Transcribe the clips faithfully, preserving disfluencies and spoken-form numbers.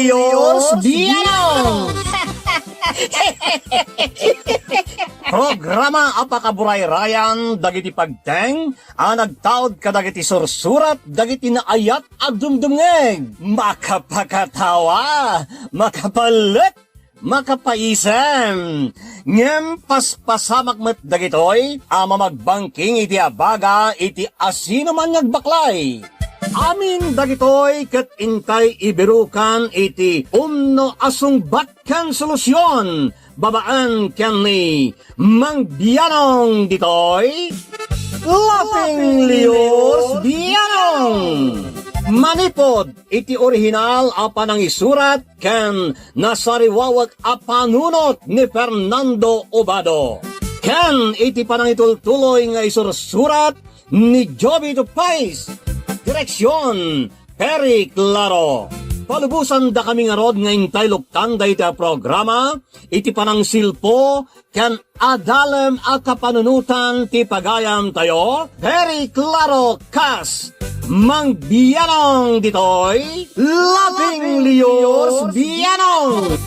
Dios Bianong! Programa a pakaburayrayan dagiti pagteng a nagtaud kadagiti sursurat dagiti naayat a dumdumngeg. Makapakatawa, makapalek, makapaisem. Ngem paspasamak met dagitoy a mamagbangking iti abaga iti asinoman nga agbaklay. Amin dagitoy ket intay ibirukan iti umno a sungbat ken solusion babaen ken ni Mang Bianong ditoy, Laughing Leos Bianong. Manipud iti orihinal a panangisurat ken nasariwawek a panunot ni Fernando Obado, ken iti panangitultuloy nga isursurat ni Joby Tupais. Direksion, Perry Claro. Palubosan dakami ngarud nga intay luktan dayta a programa iti panangsilpo ken adalem a kapanunotan ti pagayamtayo, Perry Claro kas Mang Bianong ditoy, Laughing Leos Bianong.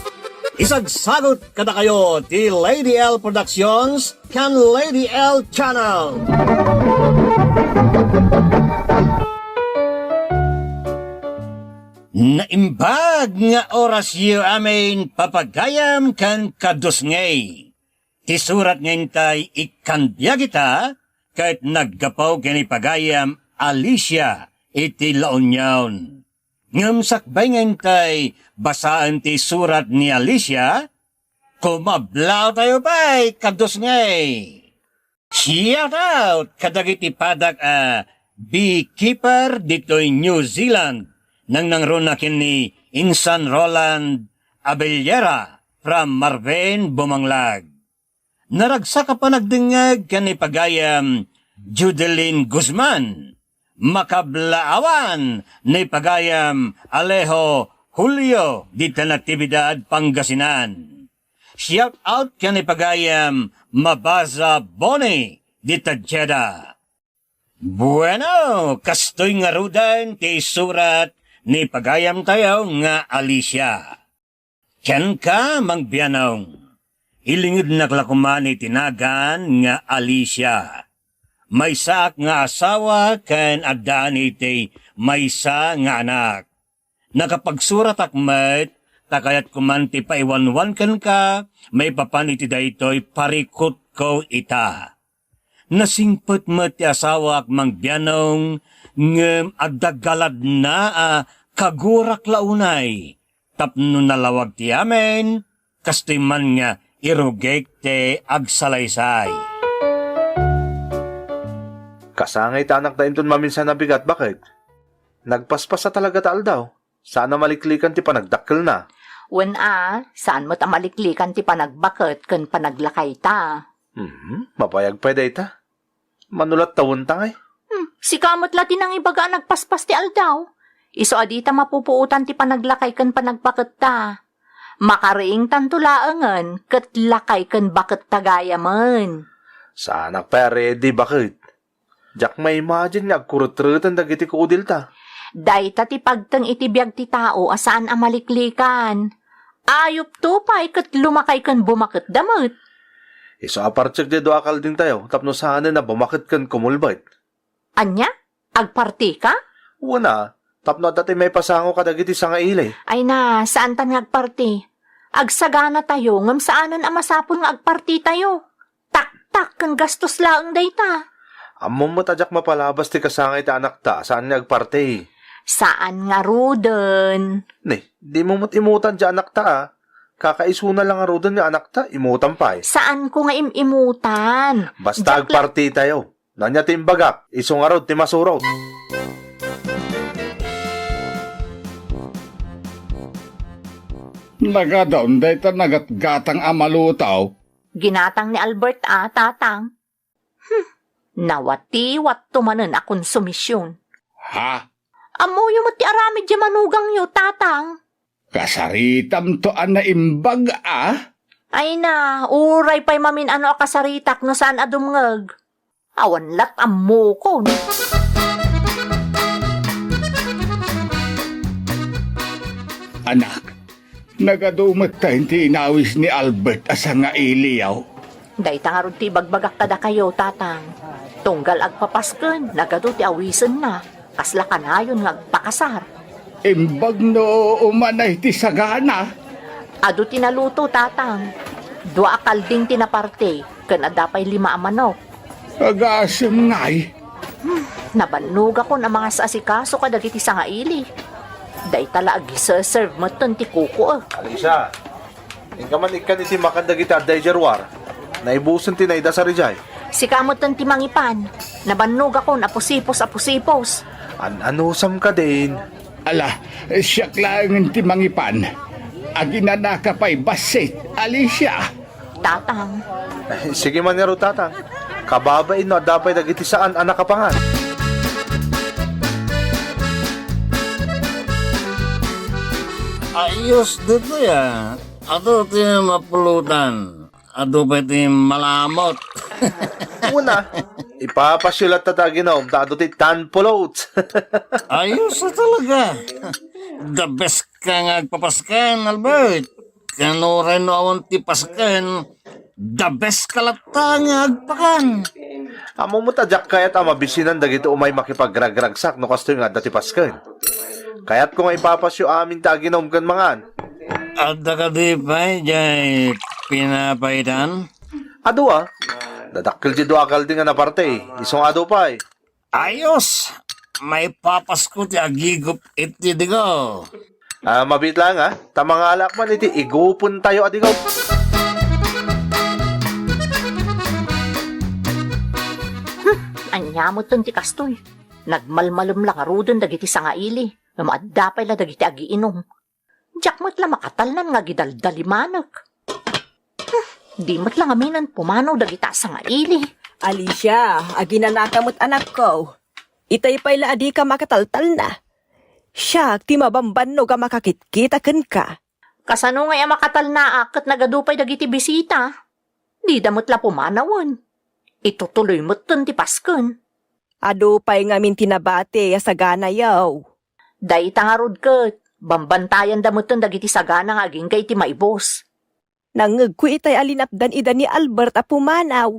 Isagsagut kadakayo ti Lady L Productions ken Lady L Channel. Naimbag nga orasyo amin, papagayam ken kadusngey. Ti surat nga intay ikkan biag ita ket naggapu ken ni pagayam Alicia iti La Union. Ngem sakbay nga intay basaen ti surat ni Alicia, kumablaw tayo pay kadusngey. Shout out kadagiti padak a beekeeper ditoy New Zealand, nangnangruna ken ni Insan Roland Abellera from Marvin, Bumanglag. Naragsak a panagdengngeg ken ni pagayam Judeline Guzman. Makabla awan ni pagayam Alejo Julio dita Natividad, Pangasinan. Shout out ken ni pagayam Mabaza Boni dita Jeddah. Bueno, kastoy ngaruden ti isurat ni pagayamtayo nga Alicia. Kenka, Mang Bianong, ilingednak la koma iti nagan nga Alicia. Maysaak nga asawa ken addaan iti maysa nga anak. Nakapagsuratak met ta kayat koman ti paiwanwan kenka maipapan iti daytoy parikutko ita. Nasingpet met ti asawak, Mang Bianong, ngem adda galadna a kagurak la unay tapno nalawag ti amin, kastoy man nga irugik ti agsalaysay. Kasangay ti anakda inton maminsan a bigat, baket. Nagpaspasa talaga ta aldaw. Saan a maliklikan ti panagdakkelna. Wen a, saan met a maliklikan ti panagbaket ken panaglakayta. Mhm, mabayag pay dayta. Mano latta wen ta ngay? Hmm, sika met la ti nangibaga a nagpaspas ti aldaw. Isu a dita mapupuotan ti panaglakay ken panagbaketta. Makariingtanto laengen ket lakay ken baketta gayamen. Saanak pay a ready, baket. Diak ma-imagine nga agkuretreten dagiti kudilta. Dayta ti pagteng iti biag ti tao a saan a maliklikan. Ayupto pay ket lumakay ken bumaketda met. Isu a partek ti dua a kaldingtayo tapno saanen a bumaket ken kumulbet. Ania? Agpartika? Wen a, tapno adda ti maipasango kadagiti sangaili. Ay na, saantan nga agparti. Agsagana tayo, ngem saanen a masapul nga agparti tayo. Taktak ken gastos laeng dayta. Ammom met a diak mapalabas ti kasangay ti anakta a saan nga agparti. Saan ngaruden. Ni, dimo met imutan ti anakta a. Kakaisuna la ngaruden nga anakta, imutan pay. Saanko nga im-imutan. Basta agparti tayo. Ania ti imbagak, isu ngarud ti masurot. Nagadaon dayta nagatgatang a malutaw. Ginatang ni Albert a, Tatang. Hmm, nawatiwatto manen a konsumision. Ha? Ammoyo met ti aramid diay manugangyo, Tatang. Kasaritamto a naimbag a? Ay na, uray pay mamin-ano a kasaritak no saan a dumngeg. Awan lat ammokon. Anak, Nagadu metten ti inawis ni Albert a sangailiyo. Dayta ngarud ti ibagbagak kadakayo, Tatang. Tunggal agpapasken, nagadu ti awisenna. Kasla kanayon nga agpakasar. Imbag no umanay ti sagana. Adu ti naluto, Tatang. Dua a kalding ti naparte, ken adda pay lima a manok. Agasem ngay. Hmm, nabannogakon a mangas-asikaso kadagiti sangaili. Dayta la agiserserve metten ti kukuek. Alicia, inka man ikkan iti makan dagiti adda idiay ruar. Naibusen ti naidasar idiay. Sika metten ti mangipan. Nabannogakon a pusipos a pusipos. An-anusam kadin? Ala, siak laengen ti mangipan. Aginanaka pay bassit, Alicia. Tatang. Sige man ngarud, Tatang. Kababain no adda pay dagiti saan a nakapangan. Ayos ditoy, ah. Adu ti mapulutan. Adu pay ti malamot. Una, ipapasyo latta ti aginom, ta adu ti tan pulut. Ayos a talaga. The best ka nga agpapasken, Albert. Ken uray no awan ti pasken, the best ka latta nga agpakan. Ammom met a diak kayat a mabisinan dagiti umay makipagragragsak no kastoy nga adda ti pasken. Kayatko nga ipapasyo amin ti aginom ken mangan. Adda kadi pay diay pinapaitan? Adu a. Nadakkel ti dua a kalding a naparte. Isu nga adu pay. Ayos! Maipapasko ti agigup iti digo. Ah, mabiit laeng, ah. Ta mangalaak man iti igupentayo a digo. Hmm, ania metten ti kastoy? Nagmalmalem la ngaruden dagiti sangaili, ngem adda pay la dagiti agiinum. Diak met la makatalnan nga agidaldalimanek. Hmm, di met la ngaminen pumanaw dagita a sangaili. Alicia, aginanaka met, anakko. Itay pay la a dika makataltalna. Siak ti mabambannog a makakitkita kenka. Kasano ngay a makatalnaak ket nagadu pay dagiti bisita? Dida met la pumanawen. Itutuloy metten ti pasken. Adu pay ngamin ti nabati a saganayo. Dayta ngarud ket, bambantayanda metten dagiti sagana nga agingga iti maibus. Nangngegko itay a linapdan ida ni Albert a pumanaw.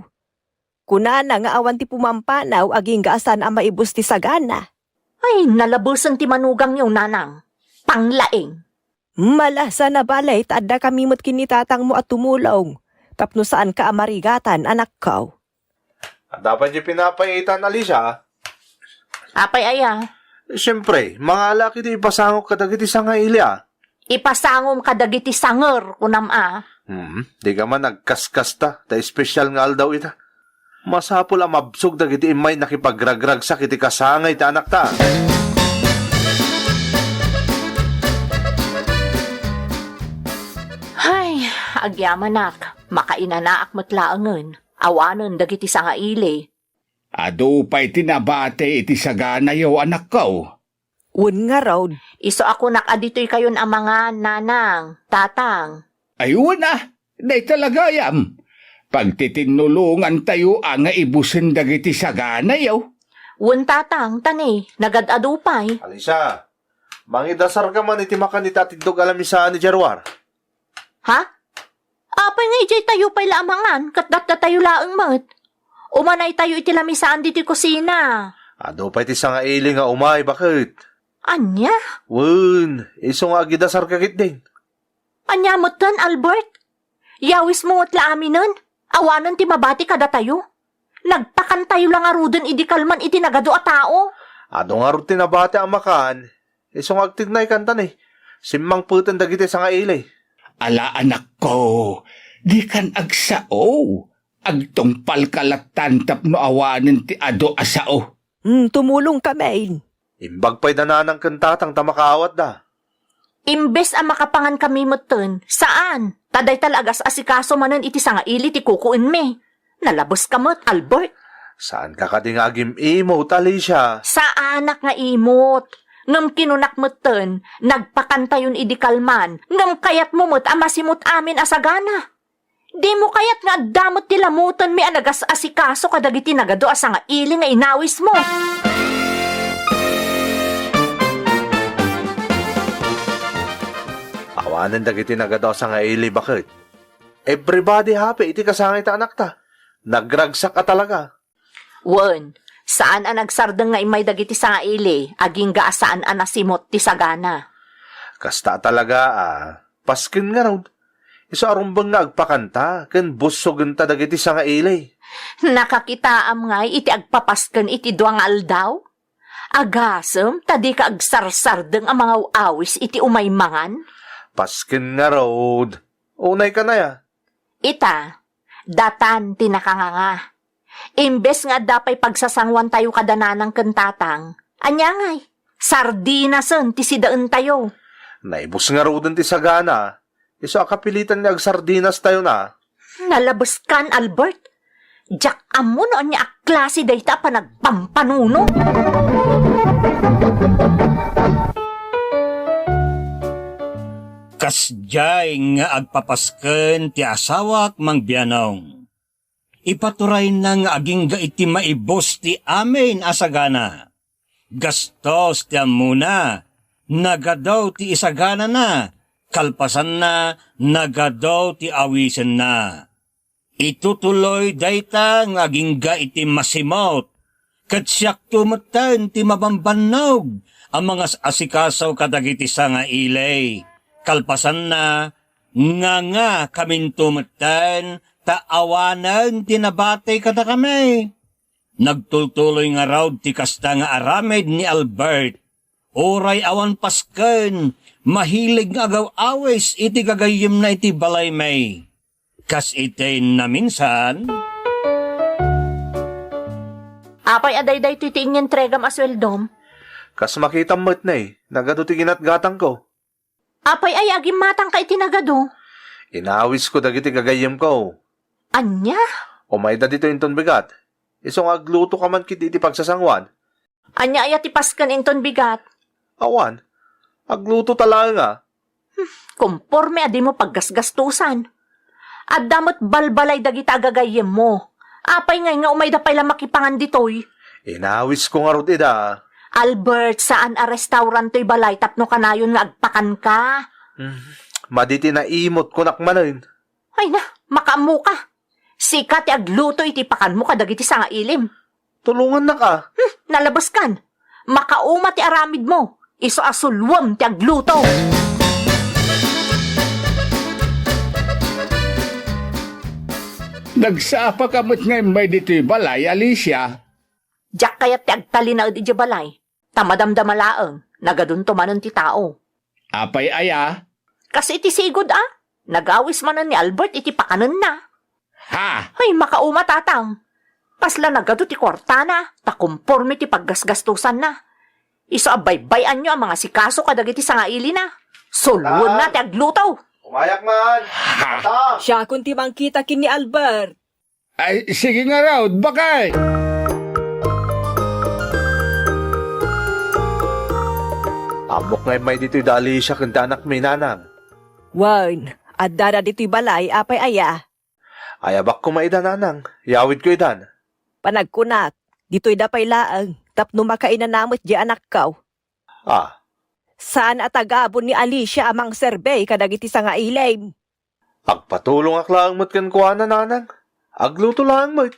Kunana nga awan ti pumampanaw agingga a saan a maibus ti sagana. Ay, nalabesen ti manugangyo, nanang. Panglaing. Malasa na balay ta adda kami met ken ni tatangmo a tumulong tapno saanka a marigatan, anakko. Adda pay di pinapaitan, Alicia? Apay aya? Siempre, mangalaak iti ipasangok kadagiti sangaili a. Ipasangom kadagiti sanger, kunam a. Hmm, di ka man agkaskasta, ta espesyal nga aldaw ita. Masapul a mabsog dagiti immay nakipagragragsak iti kasangay ti anakta. Hay, agyamanak, makainanaak met laengen. Awanen dagiti sangaili. Adu pay ti nabati iti saganayo, anakko. Wen ngarud. Isu a kunak a ditoykayon a mangan, nanang, tatang. Ay, wen a, dayta la gayam. Pagtitinnulongantayo a nga ibusen dagiti saganayo. Wen, tatang, ta ni, nagad-adu pay. Alicia, mangidasarka man iti makan iti atindog a lamisaan idiay ruar. Ha? Apay nga idiay tayo pay la a mangan, ket daddatayo laeng met? Umanay tayo iti lamisaan ditoy kusina. Adu pay ti sangaili nga umay, baket. Ania? Wen, isu nga agidasarka ketdin. Ania metten, Albert? Yawismo met la aminen, awanen ti mabati kadatayo. Nagpakantayo la ngaruden idi kalman iti nagadu a tao. Adu ngarud ti nabati a makan, isu nga agtignay kanta ni, simmangpeten dagiti sangaili. Ala, anakko, dikan agsao. Agtungpalka lattan tapno awanen ti adu a sao. Hmm, tumulongkamin. Imbag pay da nanang ken tatang ta makaawatda. Imbes a makapangankami metten, saan? Ta dayta la agas-asikaso manen iti sangaili ti kukuenmi. Nalabeska met, Albert. Saanka kadi nga agim-imot, Alicia? Saanak nga imot. Ngem kinunak metten, nagpakantayon idi kalman, ngem kayatmo met a masimut amin a sagana. Dimo kayat nga adda met ti lamutenmi a nagas-asikaso kadagiti nagadu a sangaili nga inawismo? Awa Anen dagiti nagadu a sangaili, baket? Everybody happy iti kasangay ti anakta. Nagragsak a talaga. Wen, saan a nagsardeng nga immay dagiti sangaili, agingga a saan a nasimot ti sagana. Kasta a talaga, a, pasken ngarud. Isu a rumbeng nga agpakanta ken bussogenta dagiti sangaili. Nakakitaam ngay iti agpapasken iti dua nga aldaw? Agasem ta dika agsarsardeng a mangaw-awis iti umay mangan? Pasken ngarud. Unay kanaya. Ita, datan ti nakanganga. Imbes nga adda pay pagsasanguantayo kada nanang ken tatang, ania ngay, sardinasen ti sidaentayo. Naibus ngaruden ti sagana, isu a kapilitan nga agsardinastayo na. Nalabeskan, Albert. Diak ammo no ania a klase dayta a panagpampanuno. Kasdiay nga agpapasken ti asawak, Mang Bianong. Ipaturayna nga agingga iti maibus ti amin a sagana. Gastos ti ammona, nagadu ti isaganana, kalpasanna, nagadu ti awisenna. Itutuloy dayta nga agingga iti masimot, ket siakto metten ti mabambannog a mangas-asikaso kadagiti sangaili. Kalpasanna, nganga kaminto metten ta awanen ti nabati kadakami. Nagtultuloy ngarud ti kasta nga aramid ni Albert. Uray awan pasken, mahilig nga agaw-awis iti gagayyemna iti balaymi. Kas iti naminsan, Apay a daydaytoy ti inyentregam a sueldom? Kas makitam met, ne, nagadu ti ginatgatangko. Apay aya a gimmatangka iti nagadu? Inawisko dagiti gagayyemko. Ania? Umayda ditoy inton bigat. Isu nga aglutoka man ketdi iti pagsasanguan. Ania aya ti pasken inton bigat? Awan. Aglutota laeng a. Hmm, komporme a dimo paggasgastosan. Adda met balbalay dagita a gagayyemmo. Apay ngay nga umayda pay la makipangan ditoy? Inawisko ngarud ida. Albert, saan a restaurant toy balay tapno kanayon nga agpakanka. Hmm, madi ti naimot, kunak manen. Ay na, makaammoka. Sika ti agluto iti pakanmo kadagiti sangailim. Tulongannaka. Hmm, nalabeskan. Makauma ti aramidmo. Isu a suluem ti agluto. Nagsapaka met nga immay ditoy balay, Alicia. Diak kayat ti agtalinaed idiay balay. Ta madamdama laeng, nagadunto manen ti tao. Apay aya? Kas iti sigud a, nagawis manen ni Albert iti pakanenna. Ha? Ay, makauma, tatang. Kasla nagadu ti kuartana, ta komporme ti paggasgastosanna. Isu a baybay-anyo a mangasikaso kadagiti sangailina. Suluenna ti agluto. Umayak man. Ha? Tatang! Siakon ti mangkita ken ni Albert. Ay, sige ngarud, baket! Ammok nga immay ditoy da Alicia ken ti anakmi, nanang. Wen, addada ditoy balay, apay aya? Ayabak koma ida, nanang. Yawidko idan. Panagkunak, ditoyda pay laeng, tapno makainana met diay anakko. Ah. Saan a tagabun ni Alicia a mangserbi kadagiti sangailim. Agpatulongak laeng met kenkuana, nanang. Agluto laeng met.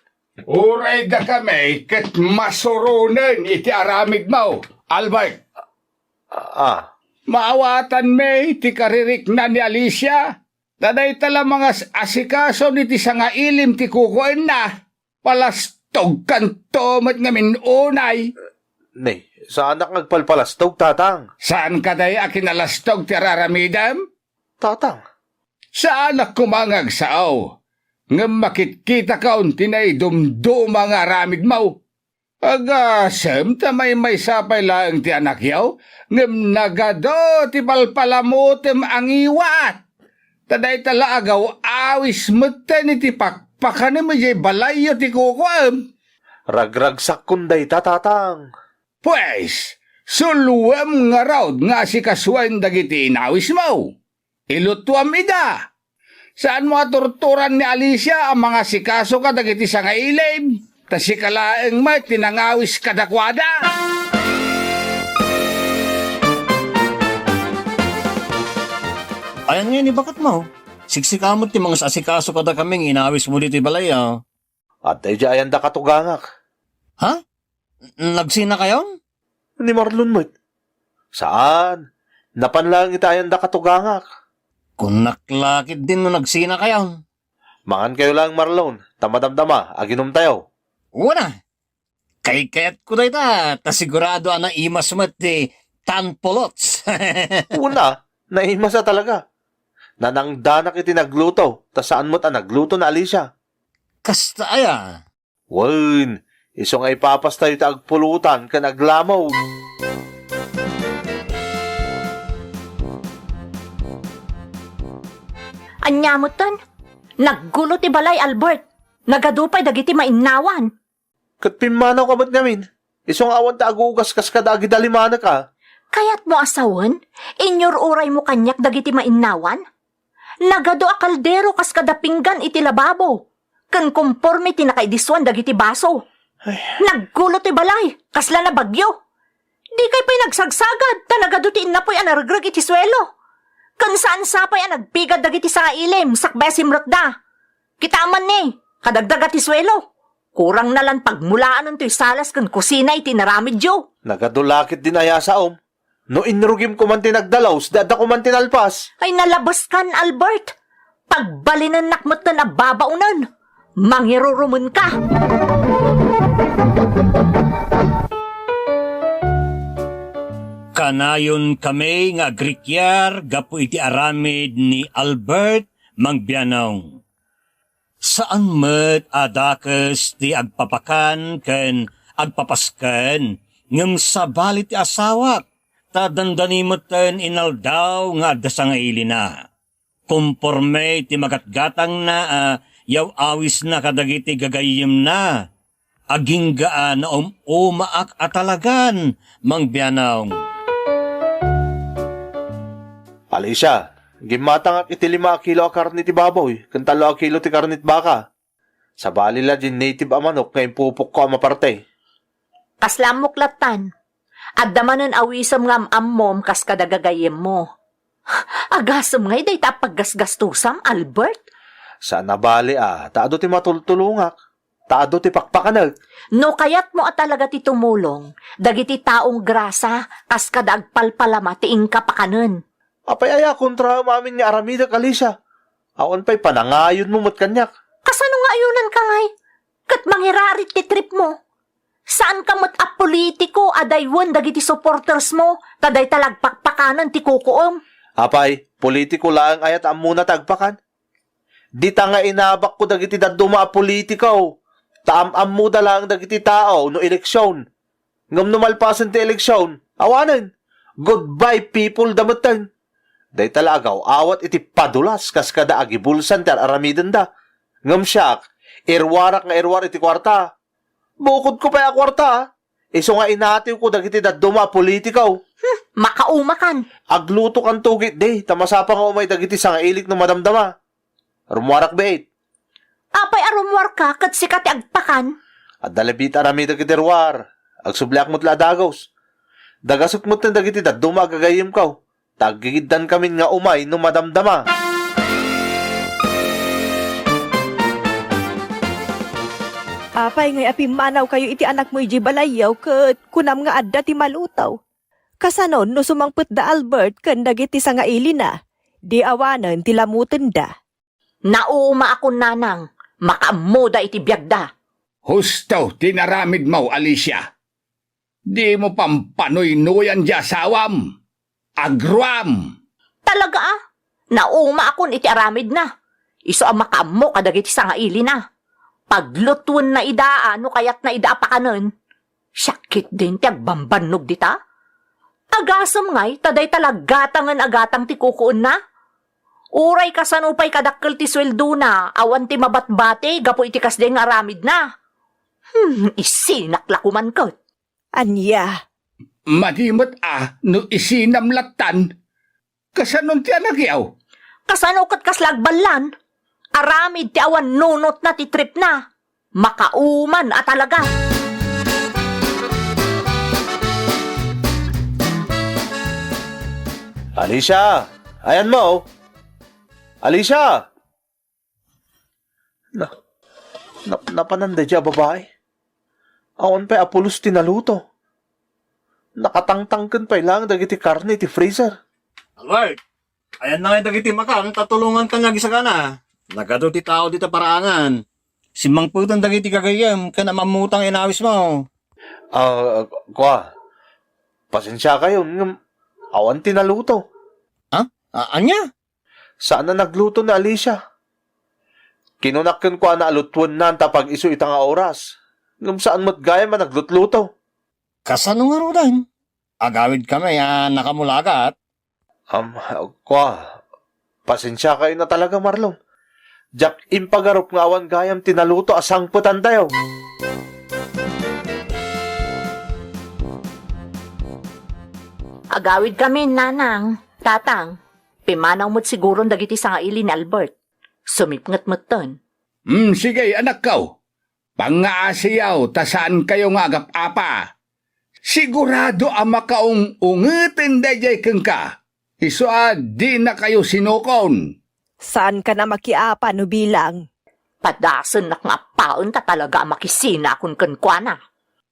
Uray dakami ket masuronen iti aramidmo, Albert. Ah. Maawatanmi ti karirikna ni Alicia, ta dayta la mangas-asikaso iti sangailim ti kukuenna. Palastogkanto met ngamin unay. Ne, saanak nga agpalpalastog, tatang. Saan kadi a kinalastog ti ar-aramidem? Tatang. Saanak koma nga agsao, ngem makitkitakon ti naidumduma nga aramidmo. Agasem ta maymaysa pay laeng ti anakyo, ngem nagadu ti palpalamutem a ngiwat. Ta dayta la agaw-awis metten iti pakpakanem idiay balayyo ti kukuem. Ragragsakkon dayta, tatang. Pues, suluem ngarud nga asikasuen dagiti inawismo. Ilutuam ida. Saanmo a turturan ni Alicia a mangasikaso kadagiti sangailim. Ta sika laeng met ti nangawis kadakuada. Ayan ngay ni baketmo? Siksika met ti mangas-asikaso kadakami nga inawismo ditoy balay, a. Adda idiay ayanda katugangak. Ha? N-, nagsinakayon? Ni Marlon met. Saan. Napan laeng iti ayanda katugangak. Kunak la ketdin no nagsinakayon. Mangankayo laeng, Marlon, ta madamdama, aginumtayo. Wen a. Kaykayatko dayta, ta sigurado a naimas met ti tan pulots. Wen a, naimas a talaga. Nanangdanak iti nagluto, ta saan met a nagluto ni Alicia. Kasta aya? Wen, isu nga ipapastayo ti agpulutan ken aglamog. Ania metten? Naggulo ti balay, Albert. Nagadu pay dagiti mainnawan. Ket pimmanawka met ngamin. Isu nga awan ti agugas kas kada agidalimanek a. Kayatmo a sawen? Inyur-uraymo kaniak dagiti mainnawan? Nagadu a kaldero kas kada pinggan iti lababo, ken komporme ti nakaidisuan dagiti baso. Ay. Naggulo ti balay, kasla nabagyo. Dikay pay nagsagsagad, ta nagadu ti innapoy a naregreg iti suelo. Ken saan sapay a nagpigad dagiti sangailim sakbay a simrekda. Kitaem man ni, kadagdaga ti suelo. Kurang na lan pagmulaanen toy salas ken kusina iti inaramidyo. Nagadu la ketdin aya a saom. No inrugimko man ti nagdalus, di adda koman ti nalpas. Ay, nalabeskan, Albert. Pagbalinennak metten a babaonen. Mangirurumenka. Kanayon kami nga agrikiar gapu iti aramid ni Albert, Mang Bianong. Saan met a dakes ti agpapakan ken agpapasken, ngem sabali ti asawak, ta dandani metten inaldaw nga adda sangailina. Komporme ti magatgatangna a yaw-awisna kadagiti gagayyemna. Agingga a naum-umaak a talagan, Mang Bianong. Alicia, gimmatangak iti lima a kilo a karne ti baboy ken tallo a kilo ti karne ti baka. Sabali la diay native a manok nga impupokko a maparte. Kasla ammok lattan. Adda manen awisem nga am-ammom kas kada gagayyemmo. Agasem ngay dayta a paggasgastosam, Albert? Saan a bale a, ta adu ti matultulongak, ta adu ti pakpakanek. No kayatmo a talaga ti tumulong, dagiti taong grasa, kas kada agpalpalama ti inka pakanen. Apay aya kontraem amin nga aramidek, Alicia? Awan pay panangayonmo met kaniak. Kasano nga ayonanka ngay? Ket mangirarit ti tripmo. Saanka met a politiko a daywen dagiti supportersmo, ta dayta la agpakpakanen ti kukuem. Apay, politiko laeng aya ta ammona ti agpakan? Dita nga inabakko dagiti dadduma a politiko, ta am-ammoda laeng dagiti tao no eleksion. Ngem no malpasen ti eleksion, awanen. Goodbye people da metten. Dayta la agaw-awat iti padulas kas kada agibulsan ti ar-aramidenda. Ngem siak, iruarak nga iruar iti kuarta. Bukodko pay a kuarta, a. Isu nga inatiwko dagiti dadduma a politiko. Hmm, makaumakan. Aglutokanto ketdi, ta masapa nga umay dagiti sangailik no madamdama. Rummuarak biit. Apay a rummuarka ket sika ti agpakan? Adda la biit aramidek iti ruar. Agsubliak met la a dagus. Dagasek metten dagiti dadduma a gagayyemko. Ta aggigiddankamin nga umay no madamdama. Apay ngay a pimmanawkayo iti anakmo idiay balayyo ket kunam nga adda ti maluto? Kasano no sumangpet da Albert ken dagiti sangailina? Di awanen ti lamutenda. Naumaakon, nanang, makaammoda iti biagda. Husto ti inaramidmo, Alicia. Dimo pampanuynuyan ti asawam. Agruam. Talaga a, naumaakon iti aramidna. Isu a makaammo kadagiti sangailina. Paglutuenna ida a no kayatna ida a pakanen. Siak ketdin ti agbambannog dita. Agasem ngay ta dayta la gatangen a gatang ti kukuenna? Uray kasano pay kadakkel ti sueldona, awan ti mabatbati gapu iti kasdiay nga aramidna. Hmm, isinak la koman ket. Ania? Madi met a no isinam lattan. Kasanon ti anakyaw? Kasano ket kasla agballan? Aramid ti awan nunotna ti tripna. Makauman a talaga. Alicia, ayanmo? Alicia! Na, na, napanan daydiay a babai? Awan pay a pulos ti naluto. Nakatangtangken pay laeng dagiti karne iti freezer. Albert, ayanna ngay dagiti makan ta tulonganka nga agisagana. Nagadu ti tao dita paraangan. Simmangpeten dagiti gagayyem ken am-ammutang inawismo. Ah, kua, pasensiakayon, ngem awan ti naluto. Ha? A-, ania? Saan a nagluto ni Alicia. Kinunak kenkuana a lutuennan ta pag-isu ita nga oras. Ngem saan met gayam a naglutluto. Kasano ngaruden? Agawidkami a nakamulagat. Am, kua, pasensiakayon a talaga, Marlon. Diak impagarup nga awan gayam ti naluto a sangpetantayo. Agawidkami, Nanang, Tatang. Pimanaw met siguron dagiti sangaili ni Albert. Sumipnget metten. Mm, sige, anakko. Pangngaasiyo ta saankayo nga agap-apa. Sigurado a makaung-ungeten daydiay kenka. Isu a dinakayo sinukon. Saankan a makiapa no bilang. Padasennak nga appaen ta talaga a makisinakon kenkuana.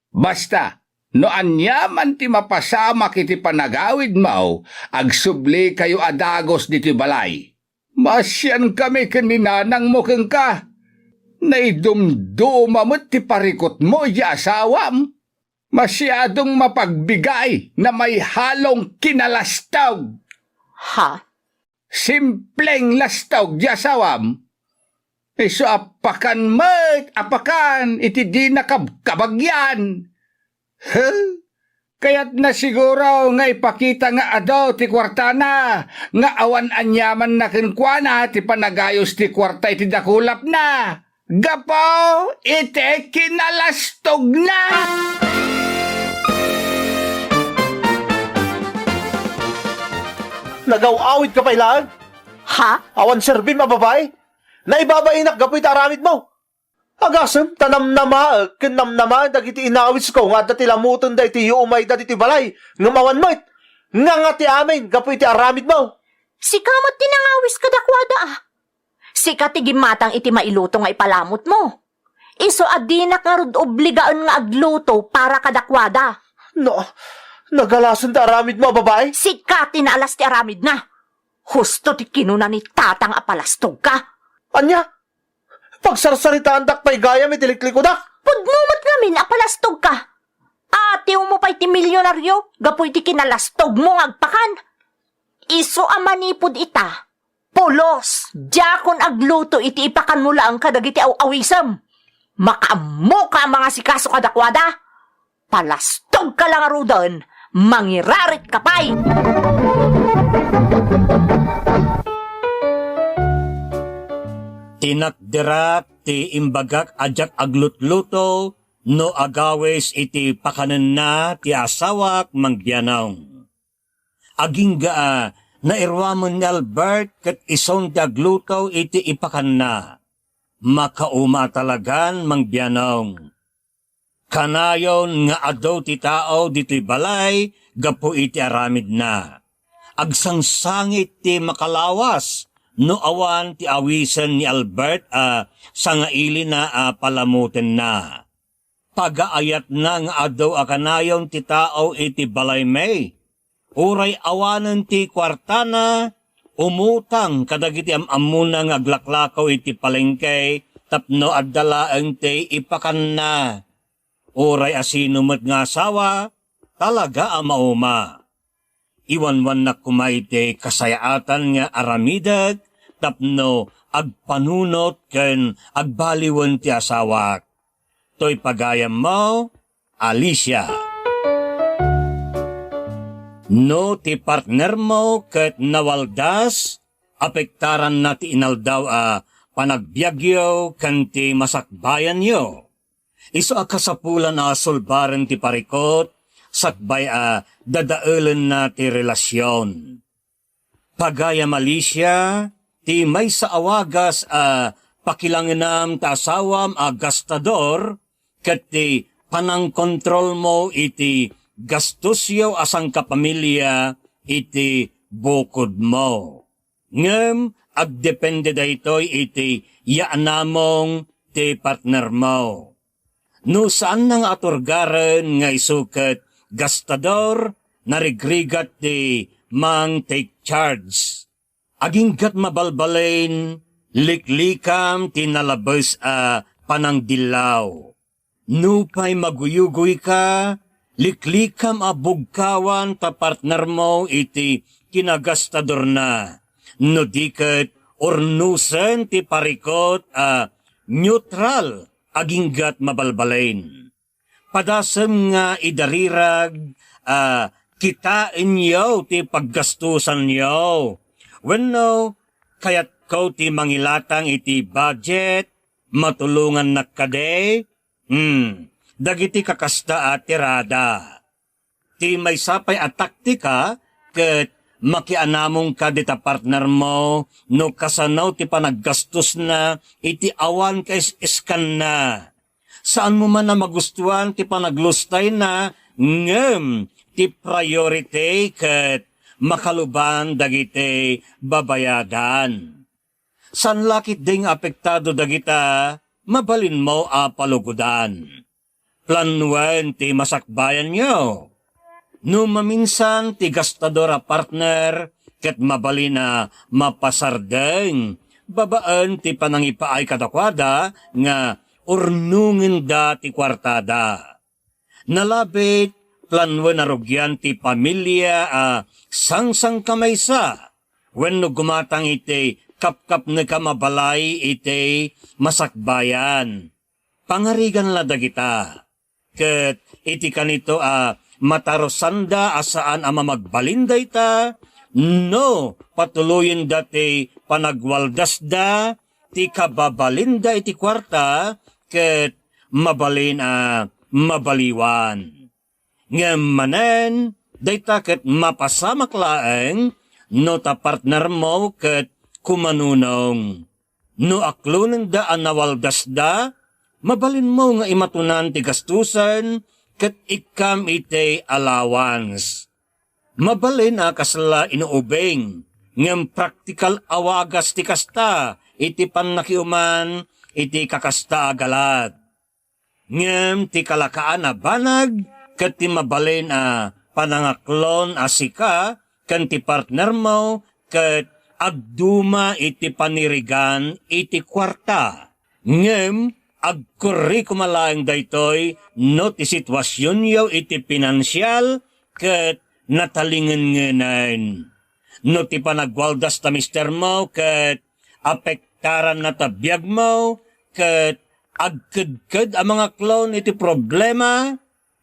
Basta, no aniaman ti mapasamak iti panagawidmo, agsublikayo a dagus ditoy balay. Maasiankami ken ni nanangmo kenka. Naidumduma met ti parikutmo idiay asawam. Masiadong mapagbigay na maihalong kinalastog. Ha? Simpleng lastog ti asawam. Isu a pakan met a pakan iti dina kabkabagyan. He? Kayatna siguro nga ipakita nga adu ti kuartana, nga awan aniamanna kenkuana ti panagayus ti kuarta iti dakulapna. Gapu iti kinalastogna. Nagaw-awidka pay laeng? Ha? Awan serbim a babai? Naibabainak gapu iti aramidmo. Agasem ta namnamaek ken namnamaen dagiti inawisko nga adda ti lamutenda iti yuumayda ditoy balay, ngem awan met. Nganga ti amin gapu iti aramidmo. Sika met ti nangawis kadakuada, a. Sika ti gimmatang iti mailuto nga ipalamutmo. Isu a dinak ngarud obligaen nga agluto para kadakuada. No, nagalasen ti aramidmo a babai? Sika ti naalas ti aramidna. Husto ti kinuna ni Tatang a palastogka. Ania? Pagsarsaritaandak pay gayam iti liklikudak? Pudno met ngamin a palastogka. Atiwmo pay ti milionario gapu iti kinalastogmo nga agpakan. Isu a manipud ita, pulos, diakon agluto iti ipakanmo laeng kadagiti aw-awisem. Makaammoka a mangasikaso kadakuada. Palastogka la ngaruden, mangirarit ka pay! Tinakderak ti imbagak a diak aglutluto no agawis iti pakanenna ti asawak, Mang Bianong. Agingga a nairuamen ni Albert ket isun ti agluto iti ipakanna. Makauma talagan, Mang Bianong. Kanayon nga adu ti tao ditoy balay gapu iti aramidna. Agsangsangit ti makalawas no awan ti awisen ni Albert a sangailina a palamutenna. Pagaayatna nga adu a kanayon ti tao iti balaymi. Uray awanen ti kuartana, umutang kadagiti am-ammona nga aglaklakaw iti palengke tapno adda laeng ti ipakanna. Uray asino met nga asawa, talaga a mauma. Iwanwannak koma iti kasayaatan nga aramidek tapno agpanunot ken agbaliwen ti asawak. Toy pagayammo, Alicia. No ti partnermo ket nawaldas, apektaranna ti inaldaw a panagbiagyo ken ti masakbayanyo. Isu a kasapulan a sulbaren ti parikut, sakbay a dadaelenna ti relasion. Pagayam Alicia, ti maysa a wagas a pakilangenam ta asawam a gastador ket ti panangkontrolmo iti gastosyo a sangkapamilia iti bukodmo. Ngem agdepende daytoy iti yaanamong ti partnermo. No saanna nga aturgaren nga isu ket gastador, narigrigat ti mang-take charge. Aginggat mabalbalin, liklikam ti nalabes a panangdillaw. Nupay maguyugoyka, liklikam a bugkawan ta partnermo iti kinagastadorna. No di ket, urnusen ti parikot a neutral aginggat mabalbalin. Padasem nga idarirag a kitaenyo ti paggastusanyo. Wenno, kayatko ti mangilatang iti budget, matulongannak kadi? Hmm, dagiti kakasta a tirada. Ti maysa pay a taktika ket makianamongka dita partnermo no kasano ti panaggastosna iti awan kaes-eskanna. Saanmo man a magustuan ti panaglustayna, ngem ti priority ket makaluban dagiti babayadan. Saan la ketdi nga apektado dagita, mabalinmo a palugodan. Planoen ti masakbayanyo. No maminsan ti gastador a partner ket mabalin a mapasardeng babaen ti panangipaay kadakuada nga urnongenda ti kuartada. Nalabit, planoen a rugian ti pamilia a sangsangkamaysa wenno gumatang iti kapkapnekam a balay iti masakbayan. Pangarigan la dagita. Ket iti kanito a matarusanda a saan a mamagbalin dayta, no patuloyenda ti panagwaldasda ti kababalinda iti kuarta, ket mabalin a mabaliwan. Ngem manen, dayta ket mapasamak laeng no ta partnermo ket kumanunong. No aklonenda a nawaldasda, mabalinmo nga imatonan ti gastusen ket ikkam iti allowance. Mabalin a kasla inuubing, ngem praktikal a wagas ti kasta iti pannakiuman iti kakasta a galad. Ngem ti kalakaan a banag ket ti mabalin a panangaklon a sika ken ti partnermo ket agduma iti panirigan iti kuarta. Ngem agkurri koma laeng daytoy no ti situasionyo iti pinansial ket natalingenngenen. No ti panagwaldas ta mistermo ket apektaranna ta biagmo ket agkedked a mangaklon iti problema,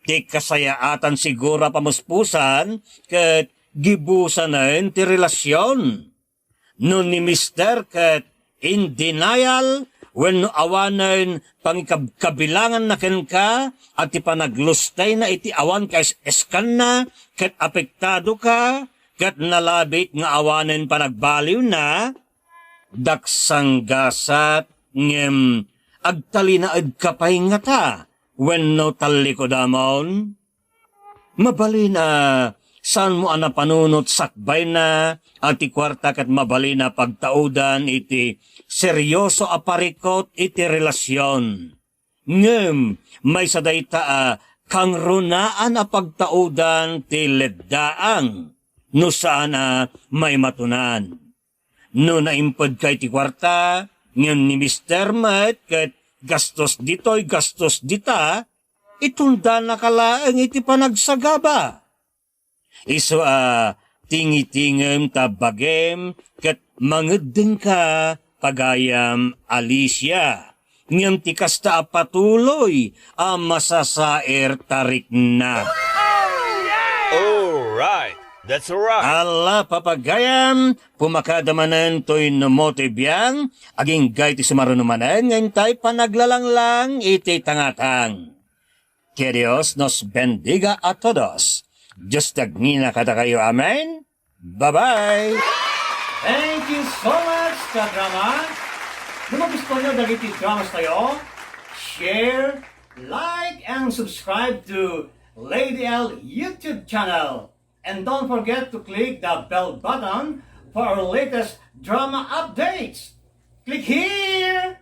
ti kasayaatan siguro a pamuspusan ket gibusanen ti relasion. No ni Mister ket in denial wenno awanen pangikabkabilanganna kenka a ti panaglustayna iti awan kaes-eskanna ket apektado ka ket nalabit nga awanen panagbaliwna, daksanggasat ngem agtalinaedka pay ngata wenno tallikodamon? Mabalin a saanmo a napanunot sakbayna a ti kuarta ket mabalin a pagtaudan iti serioso a parikot iti relasion. Ngem maysa dayta a kangrunaan a pagtaudan ti leddaang no saan a maimatunan. No naimpedka iti kuarta, ngem ni Mister met ket gastos ditoy, gastos dita, itundanaka laeng iti panagsagaba. Isu a tingitingem ta bagem ket mangeddengka, pagayam Alicia. Ngem ti kasta a patuloy a masasaer ta rikna. All right. That's all right. Ala, papagayam, pumakada manen toy no motoy biang, agingga iti sumaruno manen nga intay panaglalanglang iti tangatang. Que Dios nos bendiga a todos. Dios ti agnina kadakayo. Amen. Bye-bye. Thank you so much, ka-drama. No magustuhan nyo dagiti dramas tayo, share, like, and subscribe to Lady L YouTube channel. And don't forget to click the bell button for our latest drama updates. Click here!